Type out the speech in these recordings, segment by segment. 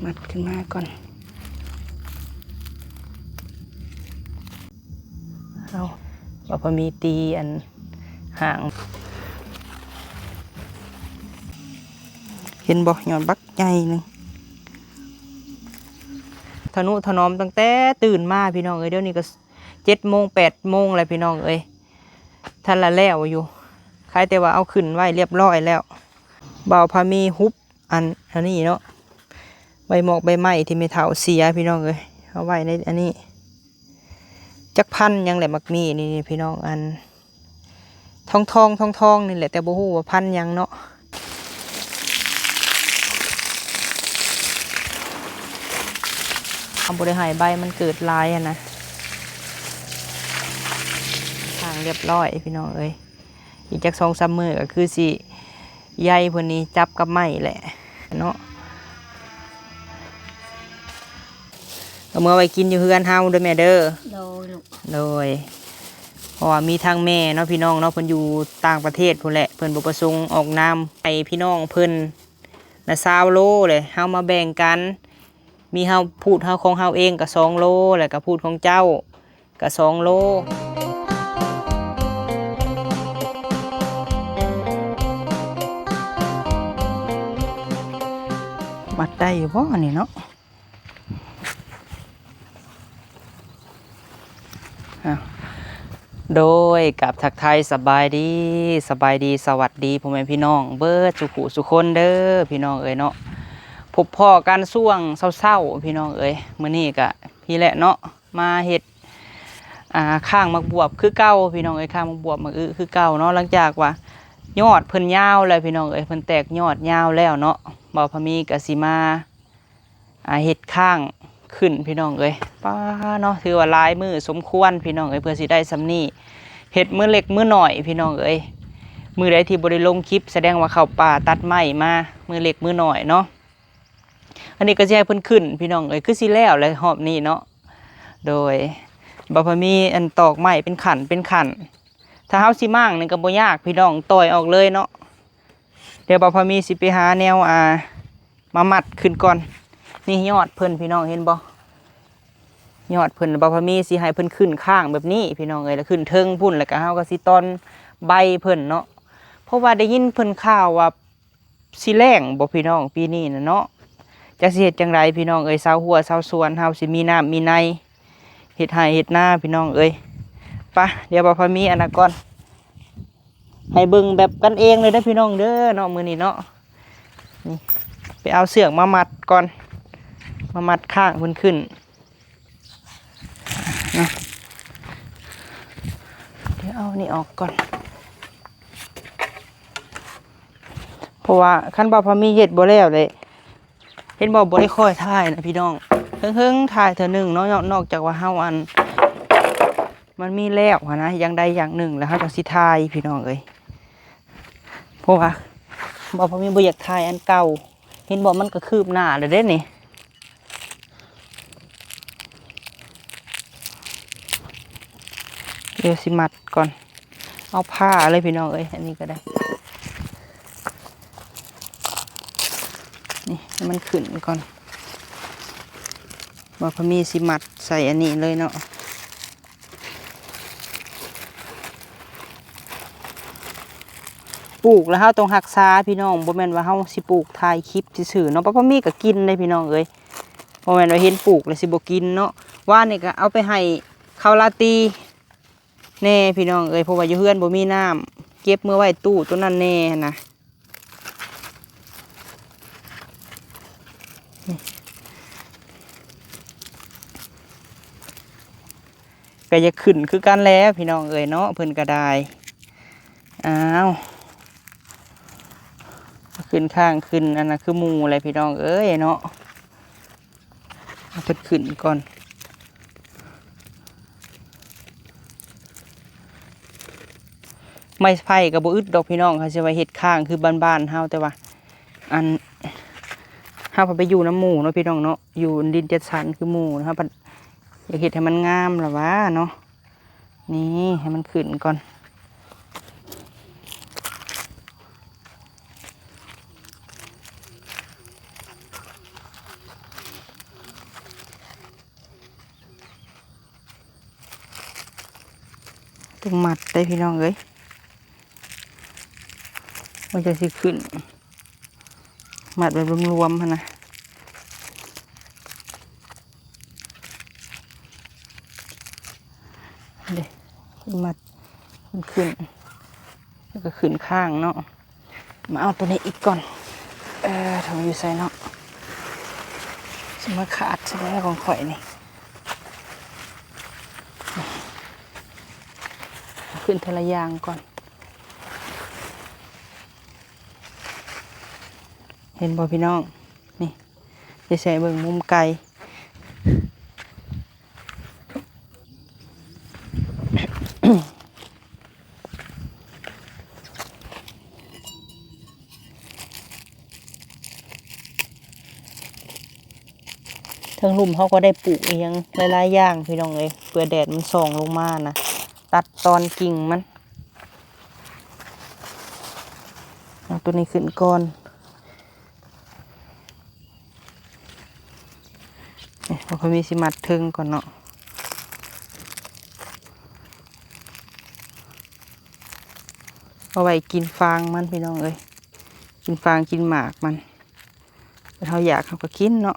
ມັດຂຶ້ນມາກ່ອນ. ເອົາ ວ່າພໍມີຕີອັນຫາງ ເຫັນບໍ່? ຍອດບັກໃຫຍ່ໜຶ່ງ ທະນຸຖະໜອມຕັ້ງແຕ່ຕື່ນມາ ພີ່ນ້ອງເອີຍ. ດຽວນີ້ກໍເຈັດໂມງແປດໂມງແລ້ວ ພີ່ນ້ອງເອີຍ. ທັນລະແລ້ວຢູ່ ຄາຍແຕ່ວ່າເອົາຂຶ້ນໄວ້ລຽບຮ້ອຍແລ້ວ. ບ່າວພາມີຫຸບອັນ ອັນນີ້ເນາະ ໃບໝອກໃບໄມ້ທີ່ແມ່ເຖົ້າເສຍ ພີ່ນ້ອງເອີຍ ເອົາໄວ້ໃນອັນນີ້. ຈັກພັນຫຍັງແຫຼະ ໝາກມີນີ້ ພີ່ນ້ອງ ອັນທອງໆ ທອງໆ ນີ້ແຫຼະ ແຕ່ບໍ່ຮູ້ວ່າພັນຫຍັງເນາະ. ເຮົາບໍ່ໄດ້ໃຫ້ໃບມັນເກີດຫຼາຍຫັ້ນນະ. ທາງລຽບຮ້ອຍ ພີ່ນ້ອງເອີຍ. ອີກຈັກສອງສາມມື້ກໍຄືຊິ ໃຍເພິ່ນນີ້ຈັບກັບໄມ້ແຫຼະເນາະ. ກໍເມືອໄວ້ກິນຢູ່ເຮືອນເຮົາເດີແມ່ເດີ. ໂດຍລູກ ໂດຍ. ເພາະວ່າມີທາງແມ່ເນາະ ພີ່ນ້ອງເນາະ ເພິ່ນຢູ່ຕ່າງປະເທດພຸ້ນແຫຼະ ເພິ່ນບໍ່ປະສົງອອກນາມ ໃຫ້ພີ່ນ້ອງເພິ່ນນະ ຊາວໂລເລີຍ ເຮົາມາແບ່ງກັນ. ມີເຮົາ ພູດເຮົາ ຂອງເຮົາເອງກໍສອງໂລ ແລ້ວກໍພູດຂອງເຈົ້າກໍສອງໂລ. ມັດໄດ້ຢູ່ບໍ່ອັນນີ້ເນາະ? ໂດຍ ກາບທັກທາຍສະບາຍດີ ສະບາຍດີ ສະຫວັດດີພໍ່ແມ່ພີ່ນ້ອງເບິດສູ່ຜູ້ສູ່ຄົນເດີ ພີ່ນ້ອງເອີຍເນາະ. ພົບພໍ້ກັນຊ່ວງເຊົ້າໆ ພີ່ນ້ອງເອີຍ. ມື້ນີ້ກະພີ້ແຫຼະເນາະ ມາເຮັດ ອ່າ ຄ້າງໝາກບວບຄືເກົ່າ ພີ່ນ້ອງເອີຍ ຄ້າງໝາກບວບໝາກອຶຄືເກົ່າເນາະ. ຫຼັງຈາກວ່າຍອດເພິ່ນຍາວແລ້ວ ພີ່ນ້ອງເອີຍ ເພິ່ນແຕກຍອດຍາວແລ້ວເນາະ ບ່າວພາມີກະຊິມາ ອ່າ ເຮັດຄ້າງຂຶ້ນ ພີ່ນ້ອງເອີຍ. ປ້າເນາະ ຖືວ່າຫຼາຍມື້ສົມຄວນ ພີ່ນ້ອງເອີຍ ເພື່ອຊິໄດ້ສ່ຳນີ້. ເຮັດມື້ເລັກມື້ໜ້ອຍ ພີ່ນ້ອງເອີຍ. ມື້ໃດທີ່ບໍ່ໄດ້ລົງຄລິບ ສະແດງວ່າເຂົ້າປ່າຕັດໄມ້ມາ ມື້ເລັກມື້ໜ້ອຍເນາະ. ອັນນີ້ກໍຊິໃຫ້ເພິ່ນຂຶ້ນ ພີ່ນ້ອງເອີຍ ຄືຊິແລ້ວແຫຼະຮອບນີ້ເນາະ. ໂດຍ ບ່າວພາມີ ອັນ ຕອກໄມ້ເປັນຂັ້ນເປັນຂັ້ນ. ຖ້າເຮົາຊິມ້າງນີ້ກໍບໍ່ຍາກ ພີ່ນ້ອງ ຕ່ອຍອອກເລີຍເນາະ. ດຽວບ່າວພາມີຊິໄປຫາແນວ ອ່າ ມາມັດຂຶ້ນກ່ອນ. ນີ້ຍອດເພິ່ນ ພີ່ນ້ອງເຫັນບໍ່? ຍອດເພິ່ນ ບ່າວພາມີຊິໃຫ້ເພິ່ນຂຶ້ນຄ້າງແບບນີ້ ພີ່ນ້ອງເອີຍ ແລ້ວຂຶ້ນເທິງພຸ້ນ ແລ້ວກໍເຮົາກໍຊິຕ່ອນໃບເພິ່ນເນາະ. ເພາະວ່າໄດ້ຍິນເພິ່ນຂ່າວວ່າ ຊິແລ້ງບໍ່ພີ່ນ້ອງ ປີນີ້ນະເນາະ. ຈັກຊິເຮັດຈັ່ງໃດພີ່ນ້ອງເອີຍ ຊາວຮົ້ວຊາວສວນເຮົາຊິມີນ້ຳມີໃນ ເຮັດໄຮ່ເຮັດນາພີ່ນ້ອງເອີຍ. ປະ ດຽວບ່າວພາມີອັນນັ້ນກ່ອນ ໃຫ້ເບິ່ງແບບກັນເອງເລີຍເດີພີ່ນ້ອງເດີເນາະ ມື້ນີ້ເນາະ. ນີ້ ໄປເອົາເຊືອກມາມັດກ່ອນ ມາມັດຄ້າງເພິ່ນຂຶ້ນ. ເນາະ ດຽວເອົານີ້ອອກກ່ອນ ເພາະວ່າຄັນບ່າວພາມີເຮັດບໍ່ແລ້ວເດ້ ເຫັນບໍ່ ບໍ່ໄດ້ຄ່ອຍຖ່າຍນະພີ່ນ້ອງ. ເຫິງໆ ຖ່າຍເທື່ອໜຶ່ງເນາະ ນອກຈາກວ່າເຮົາ ອັນ ມັນມີແລ້ວຫັ້ນນະ ຢ່າງໃດຢ່າງໜຶ່ງ ແລ້ວເຮົາຈັ່ງຊິຖ່າຍພີ່ນ້ອງເອີຍ. ເພາະວ່າບ່າວພາມີບໍ່ຢາກຖ່າຍອັນເກົ່າ. ເຫັນບໍ່ ມັນກໍຄືບໜ້າແລ້ວເດ້ນີ້. ດຽວຊິມັດກ່ອນ ເອົາຜ້າເລີຍພີ່ນ້ອງເອີຍ ອັນນີ້ກໍໄດ້. ນີ້ ໃຫ້ມັນຂຶ້ນກ່ອນ ບ່າວພາມີຊິມັດໃສ່ອັນນີ້ເລີຍເນາະ. ປູກແລ້ວເຮົາຕ້ອງຮັກສາພີ່ນ້ອງ ບໍ່ແມ່ນວ່າເຮົາຊິປູກຖ່າຍຄລິບຊື່ໆເນາະ. ບ່າວພາມີກໍກິນເດ້ພີ່ນ້ອງເອີຍ ບໍ່ແມ່ນວ່າເຫັນປູກແລ້ວຊິບໍ່ກິນເນາະ. ວານນີ້ກໍເອົາໄປໃຫ້ເຂົາລາຕີແດ່ພີ່ນ້ອງເອີຍ ເພາະວ່າຢູ່ເຮືອນບໍ່ມີນ້ຳ ເກັບເມືອໄວ້ຕູ້ໂຕນັ້ນແດ່ຫັ້ນນະ. ກໍຢາກຂຶ້ນຄືກັນແຫຼະພີ່ນ້ອງເອີຍເນາະ ເພິ່ນກໍໄດ້. ອ້າວ ຂຶ້ນຂ້າງຂຶ້ນອັນນັ້ນຄືໝູ່ແຫຼະພີ່ນ້ອງເອີຍເນາະ. ເອົາເພິ່ນຂຶ້ນກ່ອນ. ໄມ້ໄຜ່ກໍບໍ່ອຶດດອກພີ່ນ້ອງ ເຮົາຊິໄວ້ເຮັດຄ້າງຄືບ້ານໆເຮົາ ແຕ່ວ່າ ອັນ ເຮົາພັດໄປຢູ່ນຳໝູ່ເນາະພີ່ນ້ອງເນາະ ຢູ່ດິນຈັດສັນຄືໝູ່ ເຮົາພັດຢາກເຮັດໃຫ້ມັນງາມລະຫວາເນາະ. ນີ້ ໃຫ້ມັນຂຶ້ນກ່ອນ. ເ ຕ້ອງມັດເດ້ພີ່ນ້ອງເອີຍ ມັນຈັ່ງຊິຂຶ້ນ ມັດແບບລວມໆຫັ້ນນະ ເດ້ ມັດຂຶ້ນ ແລ້ວກໍຂຶ້ນຂ້າງເນາະ. ມາເອົາຕົວນີ້ອີກກ່ອນ ເອີ ຖົງຢູ່ໃສເນາະ ຊິມາຂາດໃສ່ຂອງຂ້ອຍນີ້ ເອົາຂຶ້ນເທື່ອລະຢ່າງກ່ອນ ເຫັນບໍ່ພີ່ນ້ອງ ນີ້ ຊິໃສ່ເບິ່ງມຸມໄກ ເທິງລຸ່ມເຮົາກໍໄດ້ປູກອີ່ຫຍັງຫຼາຍໆຢ່າງພີ່ນ້ອງເອີຍ ເພື່ອແດດມັນສ່ອງລົງມານະ ຕັດຕອນກິ່ງມັນ ເອົາຕົວນີ້ຂຶ້ນກ່ອນ. ນີ້ ບໍ່ພໍມີຊິມັດເທິງກ່ອນເນາະ ເອົາໄວ້ກິນຟາງມັນພີ່ນ້ອງເອີຍ ກິນຟາງກິນໝາກມັນ ເຮົາຢາກເຮົາກໍກິນເນາະ.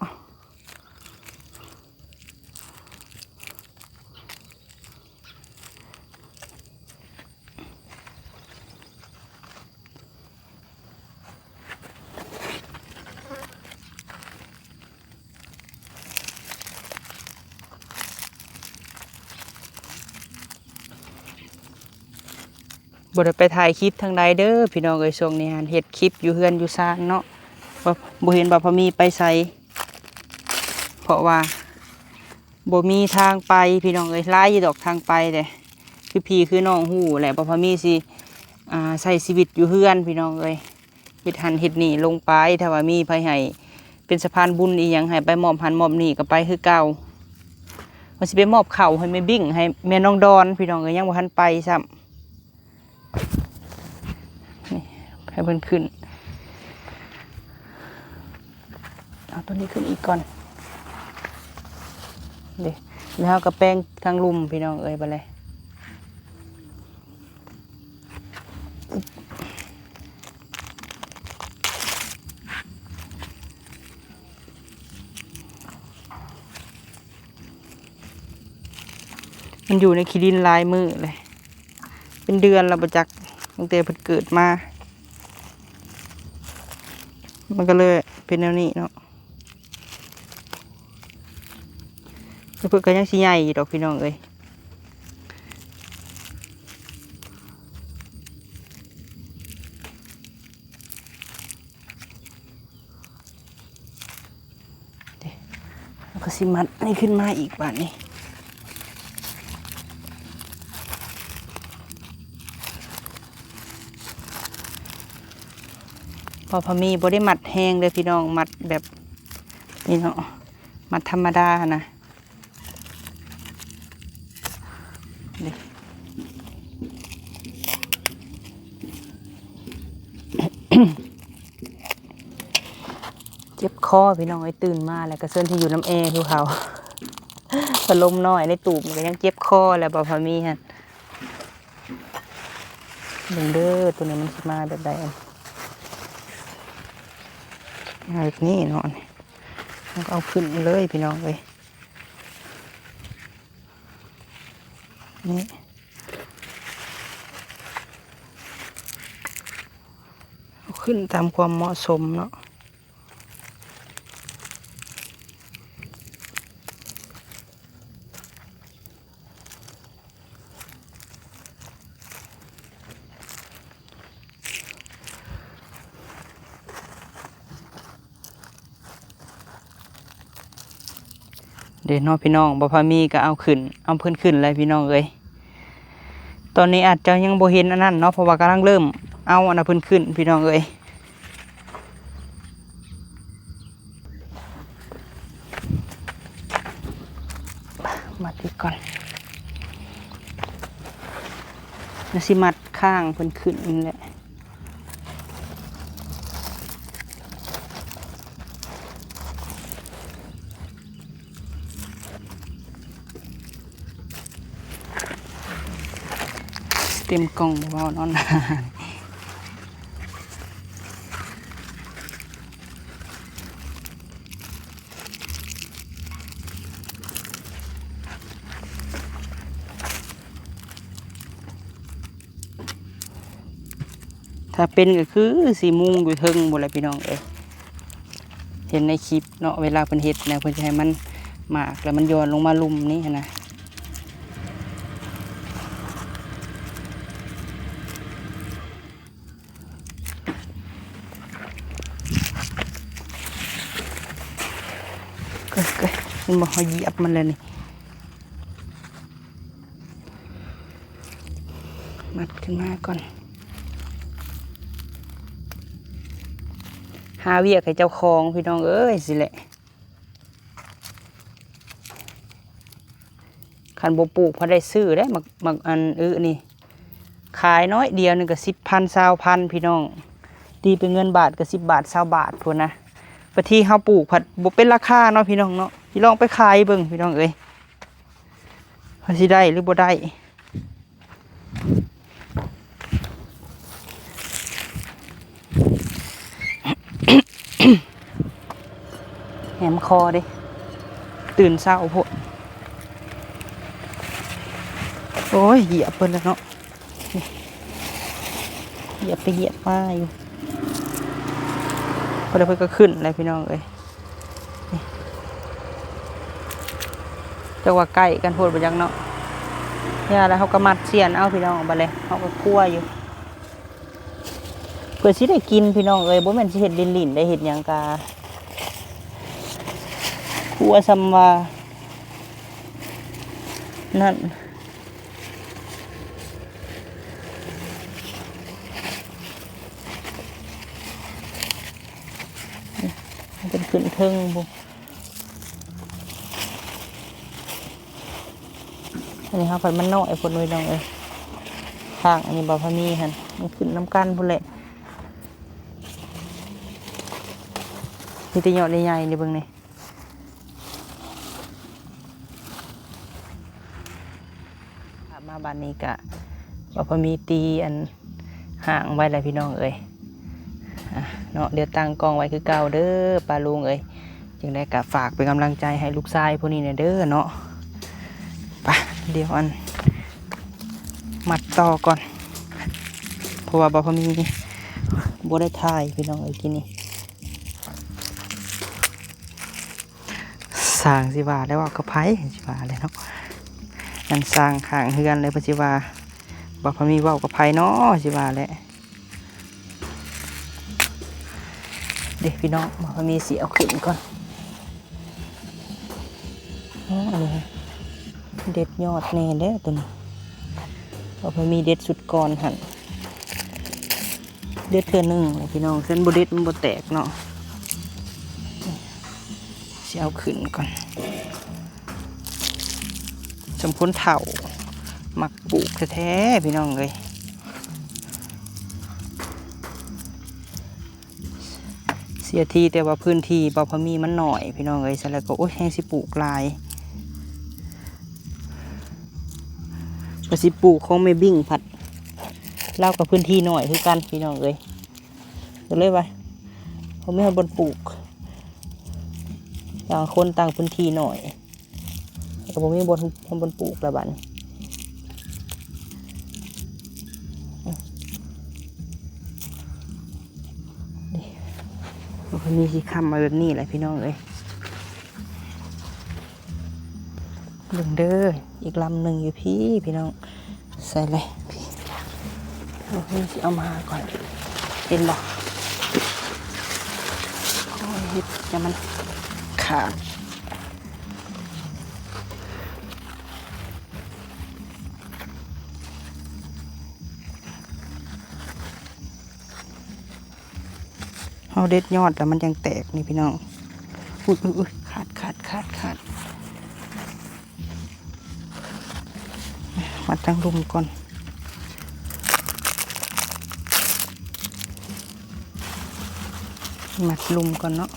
ບໍ່ໄດ້ໄປຖ່າຍຄລິບທາງໃດເດີພີ່ນ້ອງເອີຍ ຊ່ວງນີ້ຫັ້ນເຮັດຄລິບຢູ່ເຮືອນຢູ່ຊານເນາະ ບໍ່ ບໍ່ເຫັນວ່າພໍ່ມີໄປໃສ ເພາະວ່າ ບໍ່ມີທາງໄປພີ່ນ້ອງເອີຍ ຫຼາຍຢູ່ດອກທາງໄປເດ້ ຄືພີ່ຄືນ້ອງຮູ້ແຫຼະ ບໍ່ພໍມີຊິ ອ່າ ໃຊ້ຊີວິດຢູ່ເຮືອນພີ່ນ້ອງເອີຍ ເຮັດຫັ້ນເຮັດນີ້ລົງໄປ ຖ້າວ່າມີໃຜໃຫ້ເປັນສະພານບຸນອີ່ຫຍັງ ໃຫ້ໄປມອບຫັ້ນມອບນີ້ກໍໄປຄືເກົ່າ ວ່າຊິໄປມອບເຂົ້າໃຫ້ແມ່ບິ້ງ ໃຫ້ແມ່ນ້ອງດອນ ພີ່ນ້ອງເອີຍ ຍັງບໍ່ທັນໄປຊ້ຳ. ນີ້ ໃຫ້ເພິ່ນຂຶ້ນ ເອົາຕົວນີ້ຂຶ້ນອີກກ່ອນ ເດ້ ແລ້ວເຮົາກໍແປງທາງລຸ່ມພີ່ນ້ອງເອີຍ ບາດນີ້ ມັນຢູ່ໃນຂີ້ດິນຫຼາຍມື້ເລີຍ ເປັນເດືອນແລ້ວບໍ່ຈັກ ຕັ້ງແຕ່ເພິ່ນເກີດມາ ມັນກໍເລີຍເປັນແນວນີ້ເນາະ ແຕ່ເພິ່ນກໍຍັງຊິໃຫຍ່ຢູ່ດອກພີ່ນ້ອງເອີຍ. ເຮົາກໍຊິມັດນີ້ຂຶ້ນມາອີກບາດນີ້ ເພາະພໍ່ມີບໍ່ໄດ້ມັດແຮງເດີພີ່ນ້ອງ ມັດແບບນີ້ເນາະ ມັດທຳມະດາຫັ້ນນະ. ນີ້ ເຈັບຄໍພີ່ນ້ອງເອີຍ ຕື່ນມາແລ້ວກໍເຊີນທີ່ຢູ່ນຳແອຄືເຂົາ ພັດລົມນ້ອຍໃນຕູບມັນກໍຍັງເຈັບຄໍແລ້ວ ບໍ່ພໍມີຫັ້ນ. ເບິ່ງເດີ ໂຕນີ້ມັນຊິມາແບບໃດ ມາແບບນີ້ເນາະ ເຮົາກໍເອົາຂຶ້ນເລີຍພີ່ນ້ອງເອີຍ. ນີ້ ເອົາຂຶ້ນຕາມຄວາມເໝາະສົມເນາະ. ເດ້ເນາະພີ່ນ້ອງ ບໍ່ພາມີກໍເອົາຂຶ້ນ ເອົາເພິ່ນຂຶ້ນແລ້ວພີ່ນ້ອງເອີຍ. ຕອນນີ້ອາດຈະຍັງບໍ່ເຫັນອັນນັ້ນເນາະ ເພາະວ່າກຳລັງເລີ່ມເອົາອັນນັ້ນເພິ່ນຂຶ້ນພີ່ນ້ອງເອີຍ. ມັດອີກກ່ອນ ແລ້ວຊິມັດຂ້າງເພິ່ນຂຶ້ນນີ້ແຫຼະ. ເ ເຕັມກ່ອງບໍ່ເວົ້າເນາະ. ຖ້າເປັນກໍຄືຊິມຸງຢູ່ເທິງພຸ້ນແຫຼະພີ່ນ້ອງເອີຍ. ເຫັນໃນຄລິບເນາະ ເວລາເພິ່ນເຮັດນະ ເພິ່ນຈະໃຫ້ມັນໝາກ ແລ້ວມັນຢ່ອນລົງມາລຸ່ມນີ້ຫັ້ນນະ. ເອີ ເອີ ເຫັນບໍ່ ເຮົາຢຽບມັນແລ້ວນີ້. ມັດຂຶ້ນມາກ່ອນ. ຫາວຽກໃຫ້ເຈົ້າຂອງ ພີ່ນ້ອງເອີຍ ຊີ້ແຫຼະ. ຄັນບໍ່ປູກ ພໍໄດ້ຊື້ໄດ໋ ໝາກ ໝາກອັນອຶນີ້ ຂາຍໜ້ອຍດຽວໜຶ່ງກໍສິບພັນ ຊາວພັນ ພີ່ນ້ອງ. ຕີເປັນເງິນບາດກໍສິບບາດ ຊາວບາດພຸ້ນນະ. ບາດທີເຮົາປູກພັດບໍ່ເປັນລາຄາເນາະ ພີ່ນ້ອງເນາະ. ຊິລອງໄປຂາຍເບິ່ງ ພີ່ນ້ອງເອີຍ ວ່າຊິໄດ້ຫຼືບໍ່ໄດ້. ແຫມຄໍເດ້ ຕື່ນເຊົ້າໂພດ. ໂອ້ຍ ຢຽບເພິ່ນແລ້ວເນາະ. ຢຽບໄປຢຽບມາຢູ່ ເພິ່ນ ເພິ່ນກໍຂຶ້ນແລ້ວ ພີ່ນ້ອງເອີຍ. ນີ້ ຈັກວ່າໃກ້ກັນໂພດບໍ່ຈັກເນາະ. ຢ່າແລ້ວ ເຮົາກໍມັດສ່ຽນເອົາ ພີ່ນ້ອງ. ບາດແລ້ວເຮົາກໍຄົວຢູ່ ເພື່ອຊິໄດ້ກິນ ພີ່ນ້ອງເອີຍ. ບໍ່ແມ່ນຊິເຮັດຫຼິ້ນໆໄດ໋ ເຮັດຫຍັງກະຄົວສ່ຳວ່ານັ້ນ. ເປັນຂຶ້ນເທິງພຸ້ນ. ອັນນີ້ເຮົາພັດມັນນ້ອຍພຸ້ນ ພີ່ນ້ອງເອີຍ. ຂ້າງອັນນີ້ບໍ່ພໍມີຫັ້ນ ມັນຂຶ້ນນຳກັນພຸ້ນແຫຼະ. ມີແຕ່ຍອດໃຫຍ່ໆນີ້ ເບິ່ງນີ້. ມາບາດນີ້ກະ ບໍ່ພໍມີຕີອັນຫ້າງໄວ້ແລ້ວ ພີ່ນ້ອງເອີຍ. ອ່ະ ເນາະ ດຽວຕັ້ງກ້ອງໄວ້ຄືເກົ່າເດີ ປ້າລຸງເອີຍ. ຈັ່ງໃດກະຝາກເປັນກຳລັງໃຈໃຫ້ລູກຊາຍຜູ້ນີ້ແດ່ເດີເນາະ. ໄປ ດຽວອັນ ມັດຕໍ່ກ່ອນ ເພາະວ່າບໍ່ພໍມີ ບໍ່ໄດ້ຖ່າຍ ພີ່ນ້ອງເອີຍ ກີ້ນີ້. ຊ່າງຊິວ່າແລ້ວ ເວົ້າກັບໃຜ ຊິວ່າແລ້ວເນາະ. ອັນຊ່າງຂ້າງເຮືອນແລ້ວ ເພິ່ນຊິວ່າ ບໍ່ພໍມີເວົ້າກັບໃຜເນາະ ຊິວ່າແຫຼະ. ເດ້ພີ່ນ້ອງ ບໍ່ພໍມີຊິເອົາຂຶ້ນກ່ອນ. ອໍ ອັນນີ້ເດັດຍອດແດ່ເດ້ຕົວນີ້. ບໍ່ພໍມີເດັດຊຸດກ່ອນຫັ້ນ ເດັດເທື່ອໜຶ່ງແຫຼະພີ່ນ້ອງ. ຄັນບໍ່ເດັດມັນບໍ່ແຕກເນາະ. ຊິເອົາຂຶ້ນກ່ອນ. ສົມຄວນເຖົ້າ ມັກປູກແທ້ໆ ພີ່ນ້ອງເອີຍ. ເສຍທີແຕ່ວ່າພື້ນທີ່ບໍ່ພໍມີມັນໜ້ອຍ ພີ່ນ້ອງເອີຍ. ຊັ້ນແລ້ວກໍ ໂອ້ຍ ແຮງຊິປູກຫຼາຍ ວ່າຊິປູກຂອງແມ່ບິ້ງພັດ ລາວກໍພື້ນທີ່ໜ້ອຍຄືກັນ ພີ່ນ້ອງເອີຍ. ກໍເລີຍວ່າບໍ່ມີບ່ອນປູກ ຕ່າງຄົນຕ່າງພື້ນທີ່ໜ້ອຍ ກໍບໍ່ມີບ່ອນ ບ່ອນປູກລະບາດນີ້. ນີ້ ມັນກໍມີຊິຄ້ຳມາແບບນີ້ແຫຼະ ພີ່ນ້ອງເອີຍ. ເບິ່ງເດີ ອີກລຳໜຶ່ງຢູ່ພີ້ ພີ່ນ້ອງ. ໃສ່ເລີຍ ໂອ້ຍ ຊິເອົາມາກ່ອນ ເຫັນບໍ່? ໂອ້ຍ ເຮັດຢ່າມັນຂາດ. ເຮົາເດັດຍອດແລ້ວມັນຈັ່ງແຕກນີ້ພີ່ນ້ອງ. ອຸ້ຍ ອຸ້ຍ ອຸ້ຍ ຂາດ ຂາດ ຂາດ ຂາດ. ມັດທາງລຸ່ມກ່ອນ ມັດລຸ່ມກ່ອນເນາະ.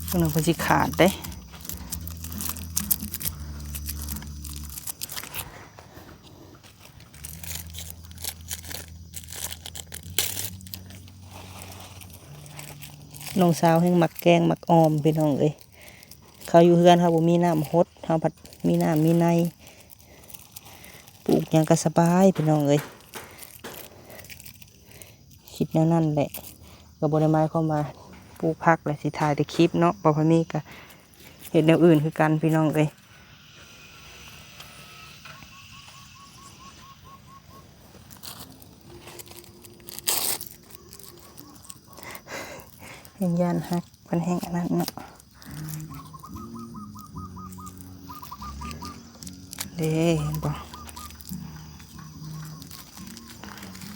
ເບິ່ງ ເພິ່ນຊິຂາດເດ້. ນ້ອງສາວແຮ່ງມັກແກງມັກອ່ອມ ພີ່ນ້ອງເອີຍ. ເຂົາຢູ່ເຮືອນເຂົາບໍ່ມີນ້ຳຫົດ ເຮົາພັດມີນ້ຳມີໃນ ປູກຫຍັງກໍສະບາຍ ພີ່ນ້ອງເອີຍ. ຄິດແນວນັ້ນແຫຼະ ກໍບໍ່ໄດ້ໝາຍຄວາມວ່າປູກຜັກແລ້ວຊິຖ່າຍແຕ່ຄລິບເນາະ ບໍ່ພາມີກໍເຮັດແນວອື່ນຄືກັນ ພີ່ນ້ອງເອີຍ. ແຮ່ງຢ້ານຫັກ ເພິ່ນແຮ່ງອັນນັ້ນເນາະ ເດ້ ເຫັນບໍ່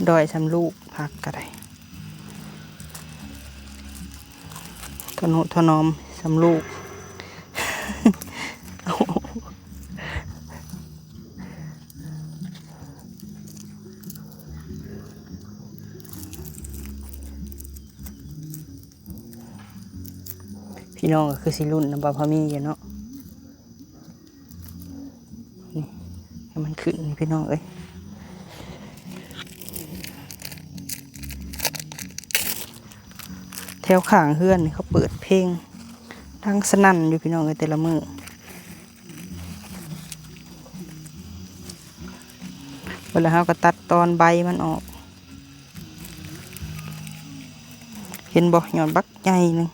ດອຍສ່ຳລູກ ຜັກກໍໄດ້ ທະນຸຖະໜອມສ່ຳລູກ. ພີ່ນ້ອງກໍຄືຊິລຸ້ນນຳບ່າວພາມີຢູ່ເນາະ ນີ້ ໃຫ້ມັນຂຶ້ນ ພີ່ນ້ອງເອີຍ. ແຖວຂ້າງເຮືອນນີ້ເຂົາເປີດເພງດັງສະນັ່ນຢູ່ ພີ່ນ້ອງເອີຍ ແຕ່ລະມື້. ເວລາເຮົາກໍຕັດຕອນໃບມັນອອກ ເຫັນບໍ່ ຍອດບັກໃຫຍ່ໜຶ່ງ.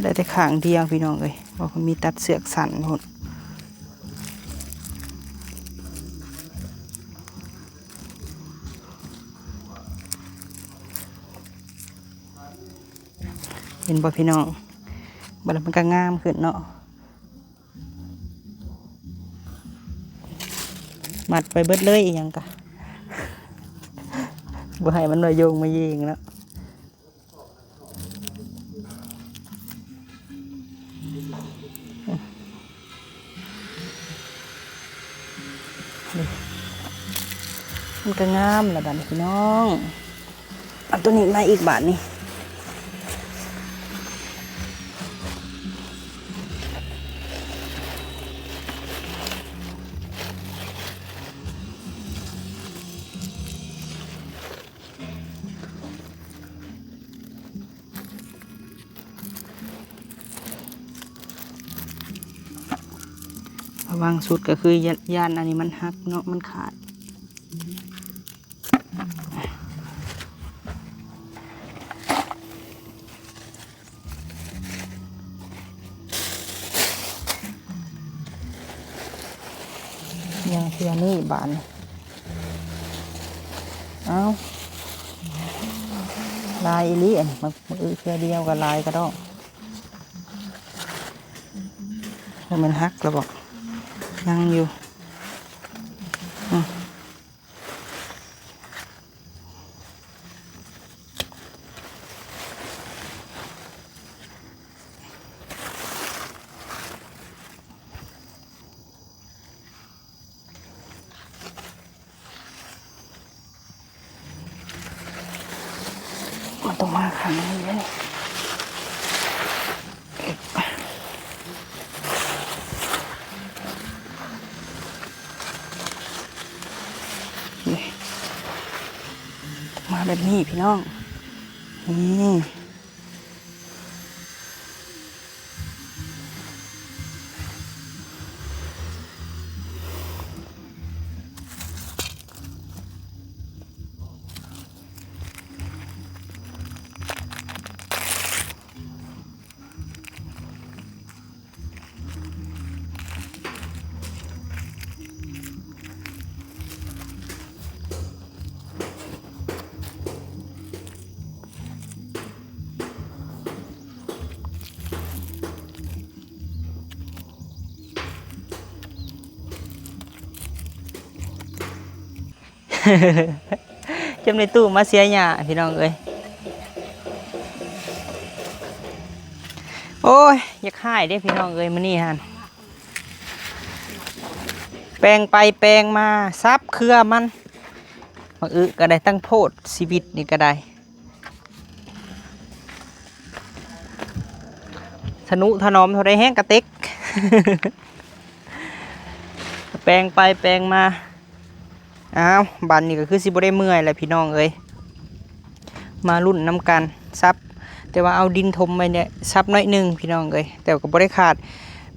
ໄດ້ແຕ່ຂ້າງດຽວ ພີ່ນ້ອງເອີຍ ເພາະເຂົາມີຕັດເຊືອກສັ້ນພຸ້ນ. ເຫັນບໍ່ພີ່ນ້ອງ ບັດລະມັນກໍງາມຂຶ້ນເນາະ ມັດໄປເບິດເລີຍ ອີ່ຫຍັງກະ ບໍ່ໃຫ້ມັນມາໂຍງມາເຢງເນາະ. ມັນກໍງາມລະບາດນີ້ພີ່ນ້ອງ ເອົາໂຕນີ້ມາອີກບາດນີ້. ລະວັງສຸດກໍຄືຢ້ານ ຢ້ານອັນນີ້ມັນຫັກເນາະ ມັນຂາດ. ຍັງເທື່ອນີ້ບາດນີ້ ເອົ້າ ຫຼາຍອີ່ຫຼີ ອັນນີ້ ມາ ມາອຶເທື່ອດຽວກໍຫຼາຍກະດອກ. ບໍ່ແມ່ນຫັກລະບໍ? ຍັງຢູ່ ອື. ມັນຕ້ອງມາຂ້າງນີ້ເດ້ ນີ້ ມາແບບນີ້ພີ່ນ້ອງ ນີ້. ຈົນໄດ້ຕູ້ມາເສຍຫຍ້າ ພີ່ນ້ອງເອີຍ. ໂອ້ຍ ຢາກຮ້າຍເດ້ພີ່ນ້ອງເອີຍ ມື້ນີ້ຫັ້ນ ແປງໄປແປງມາ ສັບເຄືອມັນ ໝາກອຶກະໄດ້ຕັ້ງໂພດ ຊີວິດນີ້ກະໄດ້ ທະນຸຖະໜອມເທົ່າໃດແຮງກະເຕັກ ແປງໄປແປງມາ. ອ້າວ ບາດນີ້ກະຄືຊິບໍ່ໄດ້ເມື່ອຍແຫຼະພີ່ນ້ອງເອີຍ ມາລຸ້ນນຳກັນ ສັບ ແຕ່ວ່າເອົາດິນຖົມໄວ້ແດ່ ສັບໜ້ອຍໜຶ່ງພີ່ນ້ອງເອີຍ ແຕ່ກະບໍ່ໄດ້ຂາດ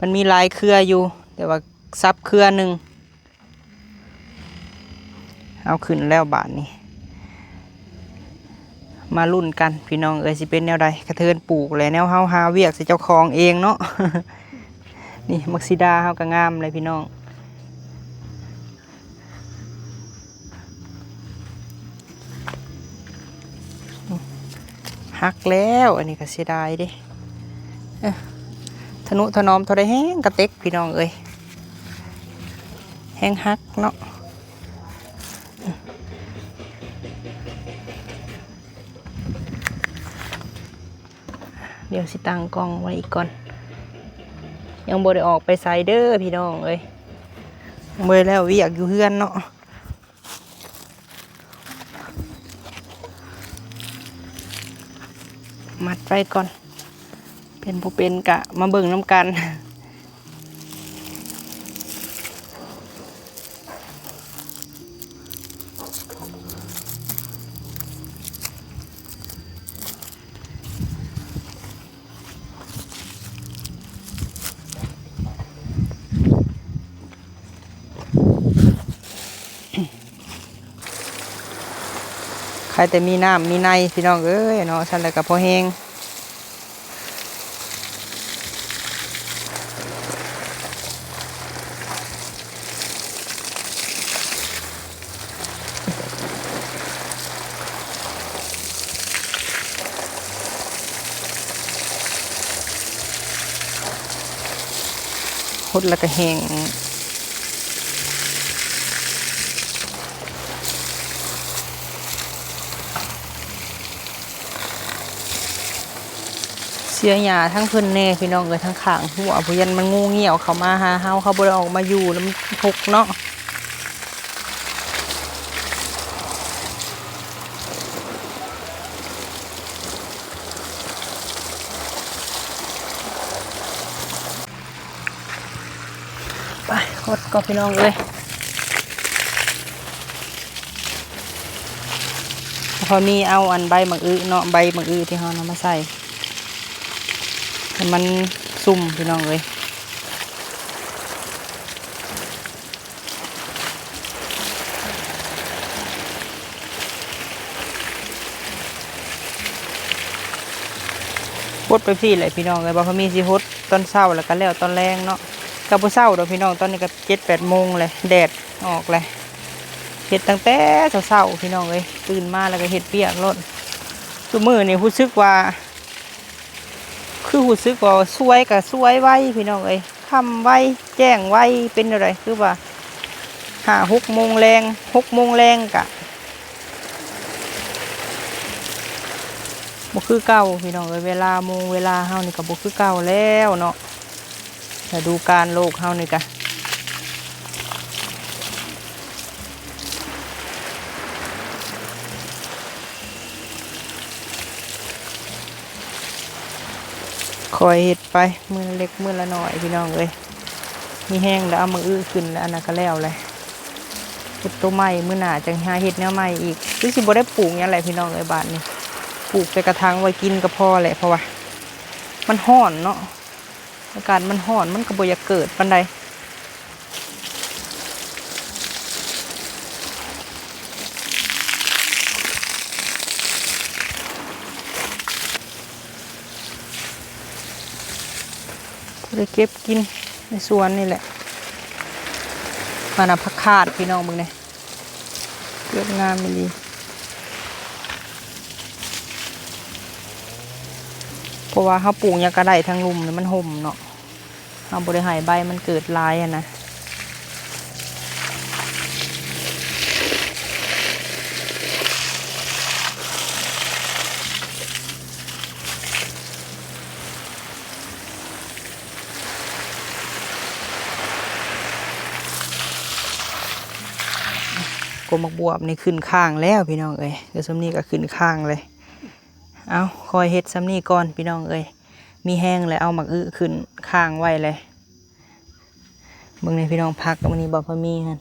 ມັນມີຫຼາຍເຄືອຢູ່ ແຕ່ວ່າສັບເຄືອໜຶ່ງ ເອົາຂຶ້ນແລ້ວບາດນີ້ ມາລຸ້ນກັນພີ່ນ້ອງເອີຍ ຊິເປັນແນວໃດ ກະເທີນປູກແຫຼະ ແນວເຮົາຫາວຽກໃສ່ເຈົ້າຂອງເອງເນາະ ນີ້ໝາກສີດາເຮົາກະງາມເລີຍພີ່ນ້ອງ ຫັກແລ້ວ ອັນນີ້ກະເສຍດາຍເດ້ ເອີ ທະນຸຖະໜອມເທົ່າໃດແຮງກະເຕັກພີ່ນ້ອງເອີຍ ແຮງຫັກເນາະ. ດຽວຊິຕັ້ງກ້ອງໄວ້ອີກກ່ອນ ຍັງບໍ່ໄດ້ອອກໄປໃສເດີພີ່ນ້ອງເອີຍ ບໍ່ໄດ້ແລ້ວວຽກຢູ່ເຮືອນເນາະ ມັດໄວ້ກ່ອນ ເປັນບໍ່ເປັນກະມາເບິ່ງນຳກັນ. ໃຄແຕ່ມີນ້ຳມີໃນພີ່ນ້ອງເອີຍເນາະ ຊັ້ນແລ້ວກະພໍແຮງ ຫົດແລ້ວກະແຫ້ງ ເສຍຫຍ້າທາງເພິ່ນແດ່ພີ່ນ້ອງເອີຍ ທາງຂ້າງຮົ້ວ ຜູ້ຢ້ານມັນງູງຽວເຂົ້າມາຫາເຮົາ ເຮົາບໍ່ໄດ້ອອກມາຢູ່ ແລ້ວມັນຮົກເນາະ. ໄປ ຫົດກ່ອນພີ່ນ້ອງເອີຍ ພໍມີເອົາອັນໃບໝາກອຶເນາະ ໃບໝາກອຶທີ່ເຮົານຳມາໃສ່ ໃຫ້ມັນຊຸ່ມພີ່ນ້ອງເອີຍ. ຫົດໄປຊີ້ແຫຼະພີ່ນ້ອງເອີຍ ບໍ່ພໍມີຊິຫົດຕອນເຊົ້າ ແລ້ວກະແລ້ວຕອນແລງເນາະ ກະບໍ່ເຊົ້າດອກພີ່ນ້ອງ ຕອນນີ້ກະເຈັດແປດໂມງແລ້ວ ແດດອອກແລ້ວ ເຮັດຕັ້ງແຕ່ເຊົ້າໆ ພີ່ນ້ອງເອີຍ ຕື່ນມາແລ້ວກະເຮັດວຽກໂລດ ຊຸມື້ນີ້ຮູ້ສຶກວ່າ ຄືຮູ້ສຶກວ່າສວຍກະສວຍໄວພີ່ນ້ອງເອີຍ ຄ່ຳໄວແຈ້ງໄວ ເປັນແນວໃດ ຄືວ່າຫ້າຫົກໂມງແລງ ຫົກໂມງແລງກະບໍ່ຄືເກົ່າພີ່ນ້ອງເອີຍ ເວລາໂມງເວລາເຮົານີ້ກະບໍ່ຄືເກົ່າແລ້ວເນາະ. ລະດູການໂລກເຮົານີ້ກະ ຄ່ອຍເຮັດໄປ ມື້ລະເລັກມື້ລະໜ້ອຍພີ່ນ້ອງເອີຍ ມີແຮງແລ້ວເອົາມື້ອື່ນຂຶ້ນ ແລ້ວອັນນັ້ນກະແລ້ວແຫຼະ ເຮັດໂຕໃໝ່ ມື້ໜ້າຈັ່ງຫາເຮັດແນວໃໝ່ອີກ ຄືຊິບໍ່ໄດ້ປູກຫຍັງແຫຼະພີ່ນ້ອງເອີຍ ບາດນີ້ ປູກແຕ່ກະຖາງໄວ້ກິນກະພໍແຫຼະ ເພາະວ່າມັນຮ້ອນເນາະ. ອາກາດມັນຮ້ອນ ມັນກະບໍ່ຢາກເກີດປານໃດ ພໍໄດ້ເກັບກິນໃນສວນນີ້ແຫຼະ ອັນນະ ຜັກຄາດ ພີ່ນ້ອງເບິ່ງແດ່. ເກີດງາມອີ່ຫຼີ ເພາະວ່າເຮົາປູກຫຍັງກະໄດ້ ທາງລຸ່ມນີ້ມັນຮົ່ມເນາະ ເຮົາບໍ່ໄດ້ໃຫ້ໃບມັນເກີດຫຼາຍຫັ້ນນະ. ເ ກົມໝາກບວບນີ້ຂຶ້ນຄ້າງແລ້ວພີ່ນ້ອງເອີຍ. ຄືຊ່ຳນີ້ກໍຂຶ້ນຄ້າງເລີຍ. ເອົາ ຄ່ອຍເຮັດຊ່ຳນີ້ກ່ອນພີ່ນ້ອງເອີຍ. ມີແຮງແລ້ວເອົາໝາກອຶຂຶ້ນຄ້າງໄວ້ເລີຍ. ເບິ່ງແດ່ພີ່ນ້ອງ ຜັກມື້ນີ້ບໍ່ພໍມີຫັ້ນ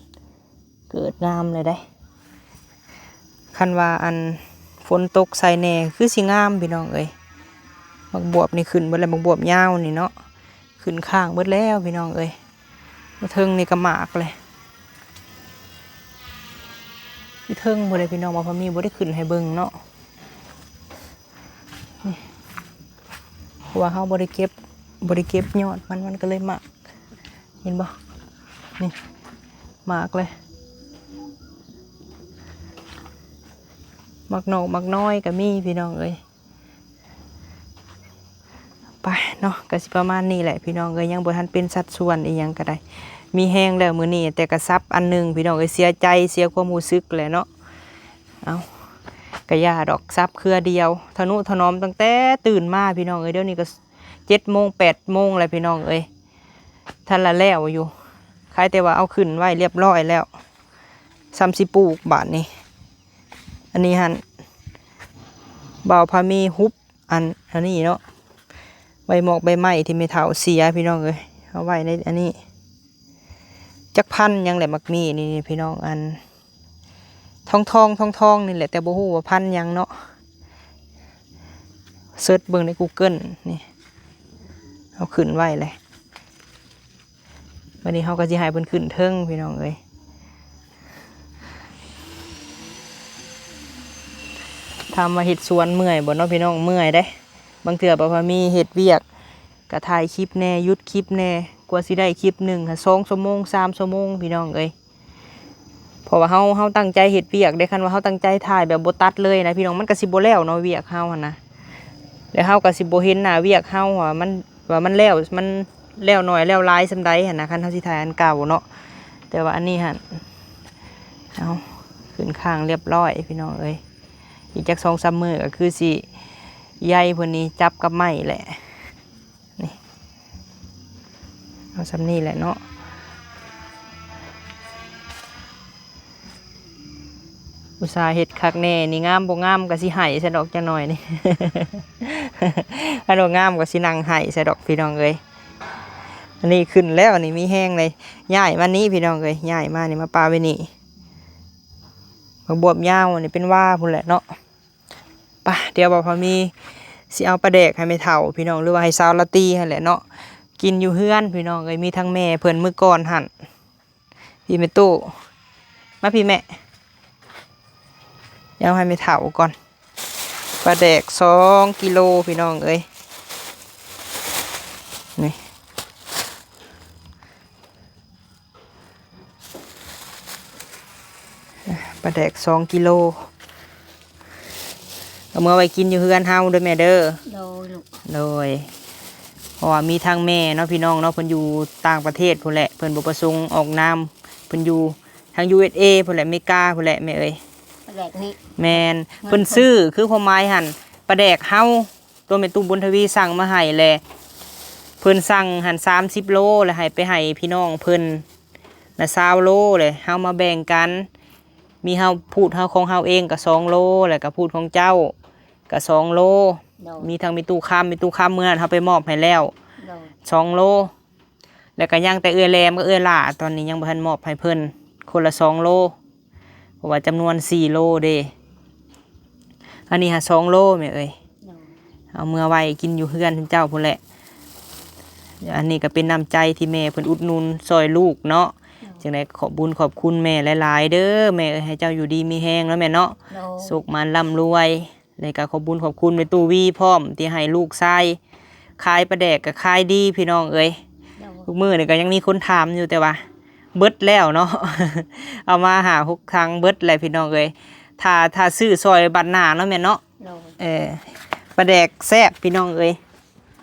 ເກີດງາມເລີຍເດ້. ຄັນວ່າອັນຝົນຕົກໃສ່ແດ່ຄືຊິງາມພີ່ນ້ອງເອີຍ. ໝາກບວບນີ້ຂຶ້ນເບິດແລ້ວ ໝາກບວບຍາວນີ້ເນາະ ຂຶ້ນຄ້າງເບິດແລ້ວພີ່ນ້ອງເອີຍ. ມາເທິງນີ້ກໍໝາກເລີຍ ຢູ່ເທິງພຸ້ນເດ້ພີ່ນ້ອງ. ວ່າພໍມີບໍ່ໄດ້ຂຶ້ນໃຫ້ເບິ່ງເນາະ ນີ້ ເພາະວ່າເຮົາບໍ່ໄດ້ເກັບ ບໍ່ໄດ້ເກັບຍອດມັນ ມັນກໍເລີຍໝາກ. ເຫັນບໍ່ ນີ້ ໝາກເລີຍ. ໝາກນອກໝາກນ້ອຍກໍມີພີ່ນ້ອງເອີຍ. ໄປເນາະ ກໍຊິປະມານນີ້ແຫຼະພີ່ນ້ອງເອີຍ. ຍັງບໍ່ທັນເປັນສັດສ່ວນອີ່ຫຍັງກໍໄດ້ ມີແຮງແລ້ວມື້ນີ້. ແຕ່ກໍສັບອັນໜຶ່ງພີ່ນ້ອງເອີຍ ເສຍໃຈ ເສຍຄວາມຮູ້ສຶກແຫຼະເນາະ. ເອົາ ກະຢ່າດອກ ສັບເຄືອດຽວ ທະນຸຖະໜອມຕັ້ງແຕ່ຕື່ນມາພີ່ນ້ອງເອີຍ. ດຽວນີ້ກໍເຈັດໂມງແປດໂມງແລ້ວພີ່ນ້ອງເອີຍ ທັນລະແລ້ວຢູ່. ຄາຍແຕ່ວ່າເອົາຂຶ້ນໄວ້ລຽບຮ້ອຍແລ້ວ ຊ່ຳຊິປູກບາດນີ້. ອັນນີ້ຫັ້ນ ບ່າວພາມີຮຸບ ອັນ ອັນນີ້ເນາະ ໃບໝອກໃບໄມ້ທີ່ແມ່ເຖົ້າເສຍພີ່ນ້ອງເອີຍ ເອົາໄວ້ໃນອັນນີ້. ຈັກພັນຫຍັງແຫຼະໝາກມີ້ນີ້ພີ່ນ້ອງ ອັນທອງໆ ທອງໆນີ້ແຫຼະ ແຕ່ບໍ່ຮູ້ວ່າພັນຫຍັງເນາະ. ເສີດເບິ່ງໃນກູເກີນນີ້ ເອົາຂຶ້ນໄວ້ເລີຍ. ບັດນີ້ເຮົາກໍຊິໃຫ້ເພິ່ນຂຶ້ນເທິງພີ່ນ້ອງເອີຍ. ຖາມວ່າເຮັດສວນເມື່ອຍບໍ່ເນາະພີ່ນ້ອງ? ເມື່ອຍເດ້. ບາງເທື່ອບໍ່ພາມີເຮັດວຽກ ກໍຖ່າຍຄລິບແດ່ ຢຸດຄລິບແດ່ ກວ່າຊິໄດ້ຄລິບໜຶ່ງຫາ ສອງຊົ່ວໂມງ ສາມຊົ່ວໂມງພີ່ນ້ອງເອີຍ. ເພາະວ່າເຮົາ ເຮົາຕັ້ງໃຈເຮັດວຽກເດ້. ຄັນວ່າເຮົາຕັ້ງໃຈຖ່າຍແບບບໍ່ຕັດເລີຍນະພີ່ນ້ອງ ມັນກໍຊິບໍ່ແລ້ວເນາະ ວຽກເຮົາຫັ້ນນະ. ແລ້ວເຮົາກໍຊິບໍ່ເຫັນໜ້າວຽກເຮົາວ່າມັນ ວ່າມັນແລ້ວ ມັນແລ້ວໜ້ອຍແລ້ວຫຼາຍສ່ຳໃດຫັ້ນນະ ຄັນເຮົາຊິຖ່າຍອັນເກົ່າເນາະ. ແຕ່ວ່າອັນນີ້ຫັ້ນ ເອົາ ຂຶ້ນຄ້າງລຽບຮ້ອຍພີ່ນ້ອງເອີຍ. ອີກຈັກສອງສາມມື້ກໍຄືຊິໃຫຍ່ພຸ້ນນີ້ ຈັບກັບໄມ້ແຫຼະ. ນີ້ ເອົາສ່ຳນີ້ແຫຼະເນາະ. ອຸດສ່າເຮັດຄັກແນ່ນີ້ ງາມບໍ່ງາມກໍຊິໄຫ້ຊະດອກຈັກໜ່ອຍນີ້. ຄັນບໍ່ງາມກໍຊິນັ່ງໄຫ້ຊະດອກພີ່ນ້ອງເອີຍ. ອັນນີ້ຂຶ້ນແລ້ວ ອັນນີ້ມີແຮງເລີຍ. ຍ້າຍມານີ້ພີ່ນ້ອງເອີຍ ຍ້າຍມານີ້ ມາປະໄວ້ນີ້. ໝາກບວບຍາວ ອັນນີ້ເປັນຫວ້າພຸ້ນແຫຼະເນາະ. ປະ ດຽວບໍ່ພໍມີຊິເອົາປາແດກໃຫ້ແມ່ເຖົ້າພີ່ນ້ອງ ຫຼືວ່າໃຫ້ສາວລາຕີຫັ້ນແຫຼະເນາະ ກິນຢູ່ເຮືອນພີ່ນ້ອງເອີຍ. ມີທັງແມ່ເພິ່ນມື້ກ່ອນຫັ້ນ. ພີ່ແມ່ຕູ້ ມາພີ່ແມ່ ດຽວໃຫ້ແມ່ເຖົ້າກ່ອນ. ປາແດກສອງກິໂລພີ່ນ້ອງເອີຍ ນີ້. ປາແດກສອງກິໂລ ເອົາເມືອໄວ້ກິນຢູ່ເຮືອນເຮົາເດີແມ່ເດີ. ໂດຍລູກ ໂດຍ. ເພາະວ່າມີທັງແມ່ເນາະພີ່ນ້ອງເນາະ ເພິ່ນຢູ່ຕ່າງປະເທດພຸ້ນແຫຼະ ເພິ່ນບໍ່ປະສົງອອກນາມ ເພິ່ນຢູ່ທາງ ຢູເອສເອ ພຸ້ນແຫຼະ ເມກາພຸ້ນແຫຼະແມ່ເອີຍ. ປາແດກນີ້ ແມ່ນ ເພິ່ນຊື້ ຄືຄວາມໝາຍຫັ້ນ ປາແດກເຮົາ ຕົວແມ່ຕູ້ບຸນທະວີສັ່ງມາໃຫ້ແຫຼະ ເພິ່ນສັ່ງຫັ້ນສາມສິບໂລ ແລ້ວໃຫ້ໄປໃຫ້ພີ່ນ້ອງເພິ່ນນະຊາວໂລ ແລ້ວເຮົາມາແບ່ງກັນ ມີເຮົາ ພູດເຮົາຂອງເຮົາເອງກໍສອງໂລ ແລ້ວກໍພູດຂອງເຈົ້າກໍສອງໂລ. ໂດຍ. ມີທັງແມ່ຕູ້ຄຳ ແມ່ຕູ້ຄຳມື້ນັ້ນເຮົາໄປມອບໃຫ້ແລ້ວ ໂດຍ ສອງໂລ ແລ້ວກໍຍັງແຕ່ເອື້ອຍແຫຼມກັບເອື້ອຍຫຼ້າ ຕອນນີ້ຍັງບໍ່ທັນມອບໃຫ້ເພິ່ນ ຄົນລະສອງໂລ ເພາະວ່າຈຳນວນສີ່ໂລເດ້. ອັນນີ້ຫາສອງໂລແມ່ເອີຍ ໂດຍ ເອົາເມືອໄວ້ກິນຢູ່ເຮືອນເຈົ້າພຸ້ນແຫຼະ. ອັນນີ້ກໍເປັນນ້ຳໃຈທີ່ແມ່ເພິ່ນອຸດໜູນຊ່ອຍລູກເນາະ ໂດຍ. ຈັ່ງໃດຂອບບຸນຂອບຄຸນແມ່ຫຼາຍໆເດີແມ່ເອີຍ ໃຫ້ເຈົ້າຢູ່ດີມີແຮງເນາະແມ່ເນາະ ໂດຍ ໂຊກໝານລ່ຳລວຍ. ແລ້ວກໍຂອບບຸນຂອບຄຸນແມ່ຕູ້ວີພ້ອມ ທີ່ໃຫ້ລູກຊາຍຂາຍປາແດກກໍຂາຍດີພີ່ນ້ອງເອີຍ ໂດຍ. ທຸກມື້ນີ້ກໍຍັງມີຄົນຖາມຢູ່ ແຕ່ວ່າເບິດແລ້ວເນາະ ເອົາມາຫ້າຫົກຖັງເບິດແລ້ວພີ່ນ້ອງເອີຍ. ຖ້າ ຖ້າຊື້ຊ່ອຍບັດໜ້າເນາະແມ່ເນາະ ໂດຍ. ເອີ ປາແດກແຊບພີ່ນ້ອງເອີຍ.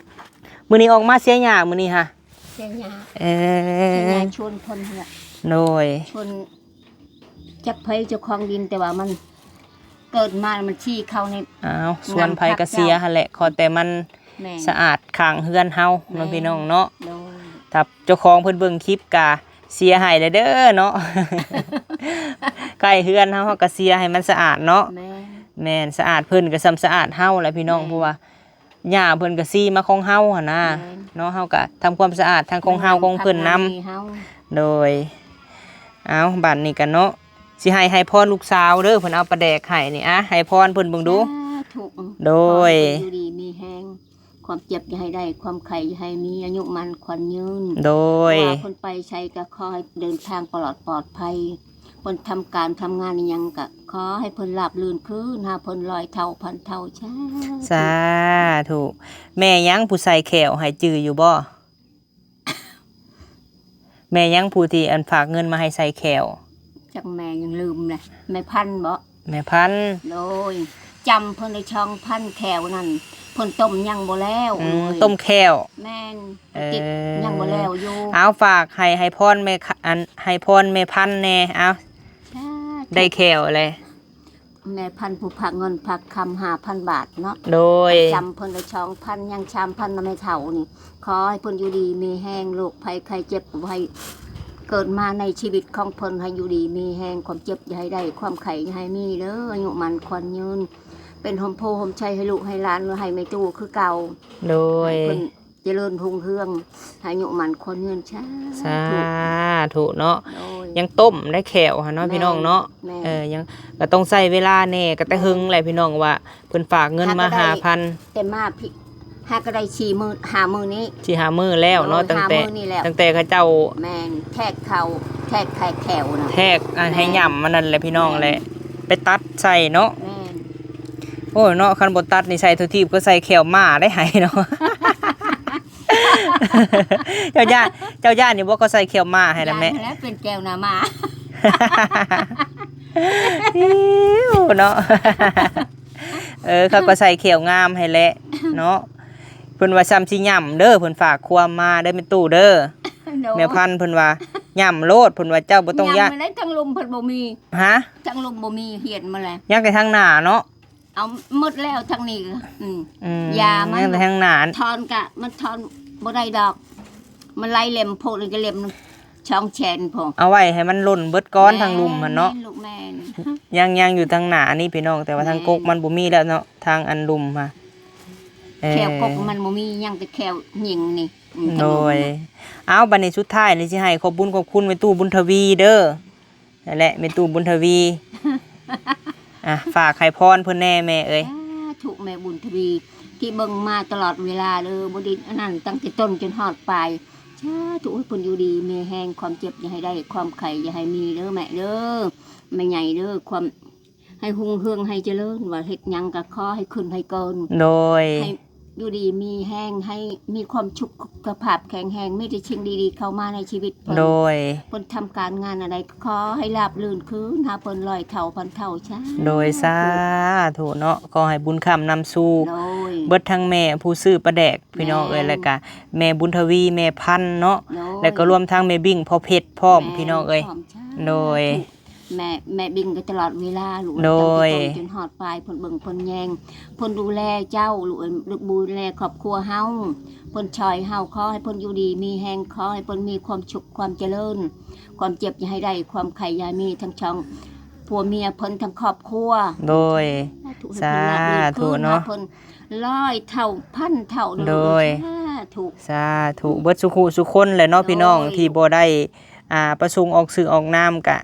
ມື້ນີ້ອອກມາເສຍຫຍ້າ ມື້ນີ້ຫະ ເສຍຫຍ້າ ເອີ ເສຍຫຍ້າ ຊວນເພິ່ນຫັ້ນແຫຼະ ໂດຍ ຊວນ ຈັກໃຜເຈົ້າຂອງດິນ ແຕ່ວ່າມັນເກີດມາມັນຊີ້ເຂົ້າໃນ ອ້າວ ສວນໃຜກໍເສຍຫັ້ນແຫຼະ ຂໍແຕ່ມັນ ແມ່ນ ສະອາດຂ້າງເຮືອນເຮົາເນາະ ແມ່ນ ພີ່ນ້ອງເນາະ ໂດຍ. ຖ້າເຈົ້າຂອງເພິ່ນເບິ່ງຄລິບກະ ເສຍໃຫ້ແລ້ວເດີເນາະ ໃກ້ເຮືອນເຮົາ ເຮົາກໍເສຍໃຫ້ມັນສະອາດເນາະ. ແມ່ນ ແມ່ນ ສະອາດເພິ່ນກໍສ່ຳສະອາດເຮົາແຫຼະພີ່ນ້ອງ. ແມ່ນ ເພາະວ່າຫຍ້າເພິ່ນກໍຊີ້ມາຂອງເຮົາຫັ້ນນະ. ແມ່ນ ເນາະ ເຮົາກໍທຳຄວາມສະອາດທັງຂອງເຮົາ ແມ່ນ ຂອງເພິ່ນນຳ. ໂດຍ ເອົາ ບາດນີ້ກໍເນາະ ຊິໃຫ້ ໃຫ້ພອນລູກສາວເດີ ເພິ່ນເອົາປາແດກໃຫ້ນີ້ ອະ ໃຫ້ພອນເພິ່ນເບິ່ງດູ. ສາທຸ. ໂດຍ ຂໍໃຫ້ເພິ່ນຢູ່ດີມີແຮງ ຄວາມເຈັບຢ່າໃຫ້ໄດ້ ຄວາມໄຂ້ຢ່າໃຫ້ມີ ອາຍຸໝັ້ນຂວັນຍືນ. ໂດຍ ເພາະວ່າເພິ່ນໄປໃສກໍຂໍໃຫ້ເດີນທາງປະຫຼອດປອດໄພ ເພິ່ນທຳການທຳງານອີ່ຫຍັງກໍຂໍໃຫ້ເພິ່ນລາບລື່ນຄືນຫາເພິ່ນຮ້ອຍເທົ່າພັນເທົ່າ. ສາທຸ ສາທຸ. ແມ່ຫຍັງຜູ້ໃສ່ແຂ້ວໃຫ້ ຈື່ຢູ່ບໍ່? ແມ່ຫຍັງຜູ້ທີ່ອັນຝາກເງິນມາໃຫ້ໃສ່ແຂ້ວ? ຈັກແມ່ຫຍັງ ລືມແຫຼະ. ແມ່ພັນບໍ? ແມ່ພັນ. ໂດຍ ຈຳເພິ່ນໄດ້ສອງພັນແຂ້ວນັ້ນ ເພິ່ນຕົ້ມຍັງບໍ່ແລ້ວ. ອືມ ເອີຍ ຕົ້ມແຂ້ວ. ແມ່ນ ເອີ ຕິດຍັງບໍ່ແລ້ວຢູ່. ເອົາ ຝາກໃຫ້ ໃຫ້ພອນແມ່ ອັນ ໃຫ້ພອນແມ່ພັນແດ່. ເອົາ ສາທຸ ໄດ້ແຂ້ວແຫຼະ. ແມ່ພັນຜູ້ຝາກເງິນຝາກຄຳຫ້າພັນບາດເນາະ. ໂດຍ ຈຳເພິ່ນໄດ້ສອງພັນ ຍັງສາມພັນນະແມ່ເຖົ້ານີ້. ຂໍໃຫ້ເພິ່ນຢູ່ດີມີແຮງ ໂລກໄພໄຂ້ເຈັບບໍ່ໃຫ້ເກີດມາໃນຊີວິດຂອງເພິ່ນ ໃຫ້ຢູ່ດີມີແຮງ ຄວາມເຈັບຢ່າໃຫ້ໄດ້ ຄວາມໄຂ້ຢ່າໃຫ້ມີເດີ ອາຍຸໝັ້ນຂວັນຍືນ ເປັນຮົ່ມໂພຮົ່ມໄຊໃຫ້ລູກໃຫ້ຫຼານ ໃຫ້ແມ່ຕູ້ຄືເກົ່າ. ໂດຍ ໃຫ້ເພິ່ນ ຈະເລີນຮຸ່ງເຮືອງ ໃຫ້ອາຍຸໝັ້ນຂວັນຍືນ. ສາ ສາທຸເນາະ. ໂດຍ ຍັງຕົ້ມໄດ້ແຂ້ວຫັ້ນເນາະ ແມ່ນ ພີ່ນ້ອງເນາະ. ແມ່ນ ເອີ ຍັງ ກໍຕ້ອງໃຊ້ເວລາແດ່ ກໍແຕ່ ແມ່ນ ເຫິງແຫຼະພີ່ນ້ອງ ວ່າເພິ່ນຝາກເງິນມາຫ້າພັນ ແຕ່ມາພີ້ ຫາກໍໄດ້ສີ່ມື້ຫ້າມື້ນີ້ ສີ່ຫ້າມື້ແລ້ວເນາະ. ໂດຍ ຕັ້ງແຕ່ ຫ້າມື້ນີ້ແລ້ວ ຕັ້ງແຕ່ເຂົາເຈົ້າ ແມ່ນ ແທກເຂົ້າ ແທກ ແທກແຂ້ວນະ ແທກ ອັນ ແມ່ນ ໃຫ້ຫຍ້ຳອັນນັ້ນແຫຼະພີ່ນ້ອງ ແມ່ນ ແຫຼະ ໄປຕັດໃສ່ເນາະ. ແມ່ນ ໂອ້ຍເນາະ ຄັນບໍ່ຕັດນີ້ໃສ່ທົ່ວທີບ ກໍໃສ່ແຂ້ວມ້າໄດ້ໃຫ້ເນາະ. ເຈົ້າຢ້ານ ເຈົ້າຢ້ານຢູ່ບໍ່ ເຂົາໃສ່ແຂ້ວມ້າໃຫ້ນະແມ່? ຢ້ານຫັ້ນແຫຼະ ເປັນແກ້ວໜ້າມ້າ. ອິ້ວເນາະ. ເອີ ເຂົາກໍໃສ່ແຂ້ວງາມໃຫ້ແຫຼະເນາະ. ເພິ່ນວ່າຊ່ຳຊິຫຍ້ຳເດີ ເພິ່ນຝາກຄວາມມາເດີແມ່ຕູ້ເດີ. ໂດຍ ແມ່ພັນເພິ່ນວ່າຫຍ້ຳໂລດ ເພິ່ນວ່າເຈົ້າບໍ່ຕ້ອງຢ້ານ. ຫຍ້ຳມາໄດ້ ທາງລຸ່ມເພິ່ນບໍ່ມີ. ຮະ? ທາງລຸ່ມບໍ່ມີ ຫຽນມາແລ້ວ ຍັງແຕ່ທາງໜ້າເນາະ. ເອົາໝົດແລ້ວທາງນີ້. ອືມ ອືມ ຢາມັນ ທາງໜ້າ ຖອນກະມັນຖອນບໍ່ໄດ້ດອກ ມັນຫຼາຍເຫຼັ້ມ ພວກນີ້ກໍເຫຼັ້ມສອງແສນພຸ້ນ. ເອົາໄວ້ໃຫ້ມັນຫຼົ່ນເບິດກ່ອນ ແມ່ນ ທາງລຸ່ມຫັ້ນເນາະ. ແມ່ນລູກ ແມ່ນ ຍັງ ຍັງຢູ່ທາງໜ້ານີ້ພີ່ນ້ອງ ແຕ່ວ່າທາງ ແມ່ນ ກົກມັນບໍ່ມີແລ້ວເນາະ ທາງອັນລຸ່ມຫັ້ນ. ເອີ ແຂ້ວກົກມັນບໍ່ມີ ຍັງແຕ່ແຂ້ວຍິງນີ້. ອືມ ໂດຍ ເອົາ ບັດນີ້ສຸດທ້າຍນີ້ຊິໃຫ້ຂອບບຸນຂອບຄຸນແມ່ຕູ້ບຸນທະວີເດີ. ນັ້ນແຫຼະ ແມ່ຕູ້ບຸນທະວີ ອ່ະ ຝາກໃຫ້ພອນເພິ່ນແດ່ແມ່ເອີຍ. ສາທຸ ແມ່ບຸນທະວີ ທີ່ເບິ່ງມາຕະຫຼອດເວລາເດີ ບໍ່ໄດ້ອັນນັ້ນ ຕັ້ງແຕ່ຕົ້ນຈົນຮອດປາຍ. ສາທຸ ໃຫ້ເພິ່ນຢູ່ດີມີແຮງ ຄວາມເຈັບຢ່າໃຫ້ໄດ້ ຄວາມໄຂ້ຢ່າໃຫ້ມີເດີແມ່ເດີ ແມ່ໃຫຍ່ເດີ ຄວາມ ໃຫ້ຮຸ່ງເຮືອງ ໃຫ້ຈະເລີນ ວ່າເຮັດຫຍັງກໍຂໍໃຫ້ຂຶ້ນໃຫ້ເກີນ. ໂດຍ ໃຫ້ ຢູ່ດີມີແຮງ ໃຫ້ມີຄວາມສຸຂະພາບແຂງແຮງ ມີແຕ່ສິ່ງດີໆເຂົ້າມາໃນຊີວິດເພິ່ນ. ໂດຍ ເພິ່ນທຳການງານອັນໃດ ຂໍໃຫ້ລາບລື່ນຄືນຫາເພິ່ນຮ້ອຍເທົ່າພັນເທົ່າ. ສາທຸ ໂດຍ ສາທຸເນາະ ຂໍໃຫ້ບຸນຄ້ຳນຳຊູ. ໂດຍ ເບິດທັງແມ່ຜູ້ຊື້ປາແດກພີ່ນ້ອງເອີຍ ແມ່ນ ແລ້ວກະແມ່ບຸນທະວີ ແມ່ພັນເນາະ. ໂດຍ ແລ້ວກໍລວມທັງແມ່ບິ້ງ ພໍ່ເພັດພ້ອມ ແມ່ນ ພີ່ນ້ອງເອີຍ. ພ້ອມ. ສາທຸ ໂດຍ ແມ່ ແມ່ບິ້ງກໍຕະຫຼອດເວລາລູກເອີຍ. ໂດຍ ຕັ້ງແຕ່ຕົ້ນຈົນຮອດປາຍ ເພິ່ນເບິ່ງເພິ່ນແຍງ ເພິ່ນດູແລເຈົ້າລູກເອີຍ ດູແລຄອບຄົວເຮົາ ເພິ່ນຊ່ອຍເຮົາ ຂໍໃຫ້ເພິ່ນຢູ່ດີມີແຮງ ຂໍໃຫ້ເພິ່ນມີຄວາມສຸກຄວາມຈະເລີນ ຄວາມເຈັບຢ່າໃຫ້ໄດ້ ຄວາມໄຂ້ຢ່າມີ ທັງສອງຜົວເມຍເພິ່ນ ທັງຄອບຄົວ. ໂດຍ ສາທຸ ໃຫ້ເພິ່ນລາບລື່ນ ສາທຸເນາະ ຄືນຫາເພິ່ນຮ້ອຍເທົ່າພັນເທົ່າເດີລູກເອີຍ. ໂດຍ ສາທຸ ສາທຸ ເບິດສູ່ຄູ່ສູ່ຄົນແຫຼະເນາະ ໂດຍ ພີ່ນ້ອງທີ່ບໍ່ໄດ້ ອ່າ ປະສົງອອກຊື່ອອກນາມກະ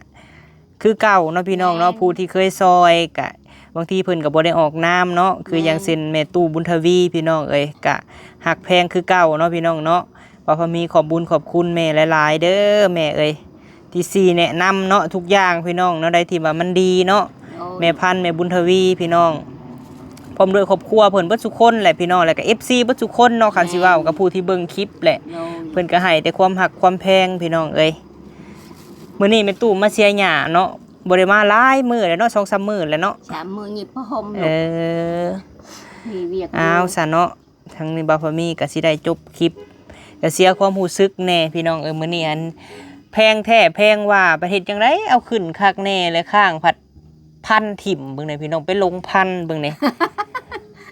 ຄືເກົ່າເນາະພີ່ນ້ອງເນາະ. ແມ່ນ ຜູ້ທີ່ເຄີຍຊ່ອຍກະ ບາງທີເພິ່ນກໍບໍ່ໄດ້ອອກນາມເນາະ ຄື ແມ່ນ ຢ່າງເຊັ່ນແມ່ຕູ້ບຸນທະວີ ພີ່ນ້ອງເອີຍ ກະຮັກແພງຄືເກົ່າເນາະພີ່ນ້ອງເນາະ. ບ່າວພາມີຂອບບຸນຂອບຄຸນແມ່ຫຼາຍໆເດີແມ່ເອີຍ ທີ່ຊີ້ແນະນຳເນາະ ທຸກຢ່າງພີ່ນ້ອງ ແນວໃດທີ່ວ່າມັນດີເນາະ. ໂດຍ ແມ່ພັນ ແມ່ບຸນທະວີ ພີ່ນ້ອງ ພ້ອມດ້ວຍຄອບຄົວເພິ່ນເບິດສູ່ຄົນແຫຼະພີ່ນ້ອງ ແລ້ວກໍເອັຟຊີເບິດສູ່ຄົນເນາະ. ຄັນຊິເວົ້າ ແມ່ນ ກັບຜູ້ທີ່ເບິ່ງຄລິບແຫຼະ ໂດຍ ເພິ່ນກໍໃຫ້ແຕ່ຄວາມຮັກຄວາມແພງພີ່ນ້ອງເອີຍ. ມື້ນີ້ແມ່ຕູ້ມາເສຍຫຍ້າເນາະ ບໍ່ໄດ້ມາຫຼາຍມື້ແລ້ວເນາະ ສອງສາມມື້ແລ້ວເນາະ ສາມມື້ຫຍິບຜ້າຫົ່ມ. ເອີ ມີວຽກຢູ່ ອ້າວ ຊະເນາະ ທາງນີ້ບ່າວພາມີກໍຊິໄດ້ຈົບຄລິບ ກໍເສຍຄວາມຮູ້ສຶກແດ່ພີ່ນ້ອງເອີຍ. ມື້ນີ້ອັນແພງແທ້ແພງວ່າ ປະເທດຈັ່ງໃດເອົາຂຶ້ນຄັກແນ່ ແລະ ຄ້າງພັດພັນຖິ້ມເບິ່ງແດ່ພີ່ນ້ອງ ໄປລົງພັນເບິ່ງແດ່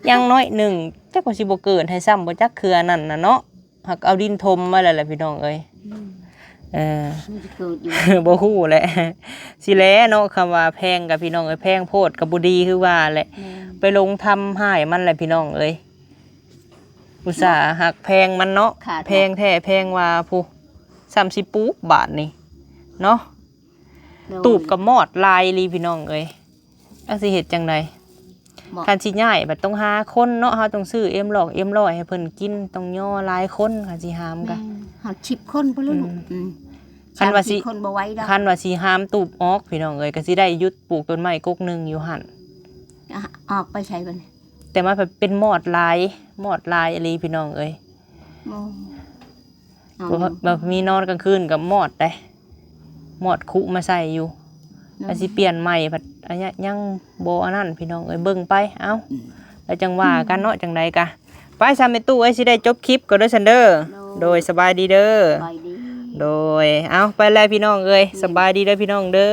ຢ່າງໜ້ອຍໜຶ່ງ ຈັກວ່າຊິບໍ່ເກີດໃຫ້ຊ້ຳບໍ່ຈັກເທື່ອນັ້ນນະເນາະ. ຫາກເອົາດິນຖົມໄວ້ແລ້ວແຫຼະພີ່ນ້ອງເອີຍ. ອືມ ເອີ ມັນຊິເກີດຢູ່ ບໍ່ຮູ້ແຫຼະ ຊິແຫຼະເນາະ ຄຳວ່າແພງກະພີ່ນ້ອງເອີຍ ແພງໂພດກະບໍ່ດີຄືວ່າແຫຼະ ແມ່ນ ໄປລົງທຳຮ້າຍມັນແຫຼະພີ່ນ້ອງເອີຍ ອຸດສ່າ ເນາະ ຮັກແພງມັນເນາະ ຂາດ ແພງແທ້ແພງວ່າພຸ້ນ ສ່ຳຊິປູບບາດນີ້ເນາະ ໂດຍ ຕູບກະມອດຫຼາຍອີ່ຫຼີພີ່ນ້ອງເອີຍ ຈັກຊິເຮັດຈັ່ງໃດ ເນາະ ຄັນຊິຍ້າຍບັດຕ້ອງຫາຄົນເນາະ ເຮົາຕ້ອງຊື້ເອັມຫຼອກເອັມຮ້ອຍໃຫ້ເພິ່ນກິນ ຕ້ອງຍໍຫຼາຍຄົນ ຄັນຊິຫາມກະ ແມ່ນ ຮອດສິບຄົນພຸ້ນແຫຼະ ອືມ ລູກ ອືມ ຄັນວ່າຊິ ສາມສີ່ຄົນບໍ່ໄຫວດອກ ຄັນວ່າຊິຫາມຕູບອອກພີ່ນ້ອງເອີຍ ກະຊິໄດ້ຢຸດປູກຕົ້ນໄມ້ກົກໜຶ່ງຢູ່ຫັ້ນ ອະ ອອກໄປໃສບັດນີ້ ແຕ່ມັນເປັນມອດຫຼາຍ ມອດຫຼາຍອີ່ຫຼີພີ່ນ້ອງເອີຍ ໂອ້ ເອົາ ແບບ ແບບມີນອນກາງຄືນກະມອດໄດ໋ ມອດຄຸມາໃສ່ຢູ່ ເນາະ ວ່າຊິປ່ຽນໃໝ່ພັດ ອາ ຍັງບໍ່ອັນນັ້ນພີ່ນ້ອງເອີຍ ເບິ່ງໄປ ເອົ້າ ອືມ ແລ້ວຈັ່ງວ່າກັນເນາະ ອືມ ຈັ່ງໃດກະ ໄປຊະແມ່ຕູ້ເອີຍ ຊິໄດ້ຈົບຄລິບກ່ອນເດີຊັ້ນເດີ ໂດຍ ໂດຍ ສະບາຍດີເດີ ສະບາຍດີ ໂດຍ ເອົາ ໄປແລ້ວພີ່ນ້ອງເອີຍ ອືມ ສະບາຍດີເດີພີ່ນ້ອງເດີ.